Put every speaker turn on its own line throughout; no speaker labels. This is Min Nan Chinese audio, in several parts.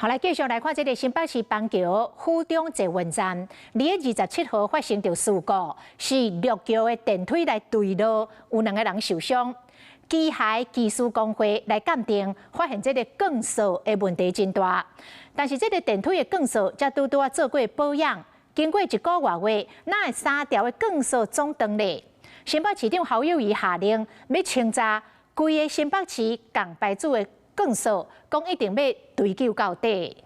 好，來繼續來看這个新北市板橋府中捷運站，佇咧27號發生著事故，是陸橋的電梯來墜落，有兩个人受傷。機械技師公會來鑑定，發現這个鋼索的問題真大。但是這个電梯的鋼索才拄拄仔做過保養，經過一個外月，哪會三條的鋼索總斷咧？新北市長侯友宜下令欲清查規个新北市仝牌子的鋼索，講一定欲追究到底。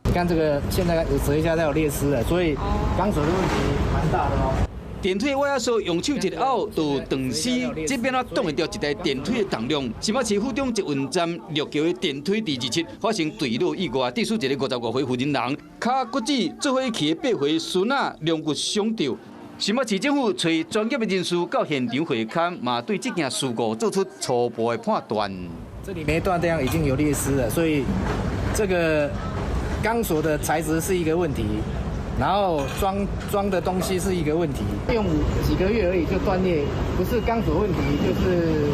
你看這個，現在有折一下，它有裂絲了，所以鋼索的問題蠻大的哦。
電梯歪仔鎖用手一拗就斷絲，這欲按怎擋會著一台電梯的重量？新北市府中捷運站陸橋的電梯佇27發生墜落意外，致使一个55歲婦人人跤骨折，做伙去的8歲孫仔龍骨傷著。新北市政府揣專業的人士到現場會勘，嘛對這件事故做出初步的判斷。
這裡沒斷掉，已經有裂絲了，所以這個鋼索的材質是一個問題，然後裝的東西是一個問題，用幾個月而已就斷裂，不是鋼索問題，就是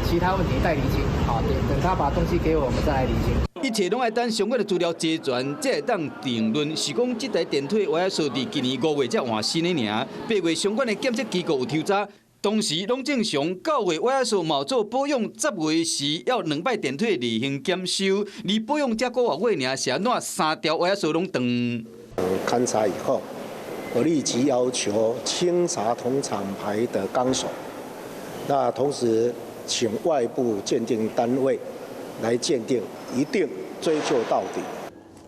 其他問題待釐清。好，等等他把東西給我，我們再來釐清。
一切攏愛等相關的資料齊全，才會當定論。是講這台電梯歪仔鎖佇今年5月才換新的爾，8月相關的檢測機構有抽查，當時攏正常。9月歪仔鎖嘛做保養，10月時猶兩擺電梯例行檢修，離保養才個外月爾，是按怎三條歪仔鎖攏斷？
勘查以後，我立即要求清查同廠牌的鋼索，那同時請外部鑑定單位來鑑定，一定追究到底。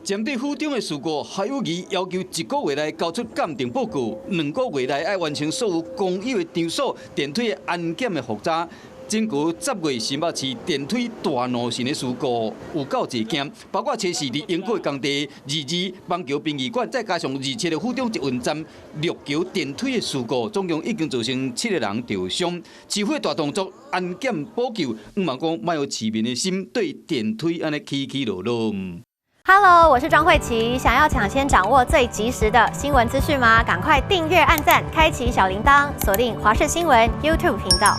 針對府中的事故，侯友宜要求一個月內交出鑑定報告，2個月內愛完成所有公有的場所電梯安檢的複查。整個10月新北市電梯大怒神的事故有夠濟件，包括初四佇鶯歌工地、22板橋殯儀館，再加上27的府中捷運站陸橋電梯的事故，總共已經造成七個人受傷。市府大動作安檢補救，毋嘛講莫予市民的心對電梯按呢起起落落。
Hello，我是莊慧琪，想要搶先掌握最及時的新聞資訊嗎？趕快訂閱、按讚、開啟小鈴鐺，鎖定華視新聞 YouTube 頻道。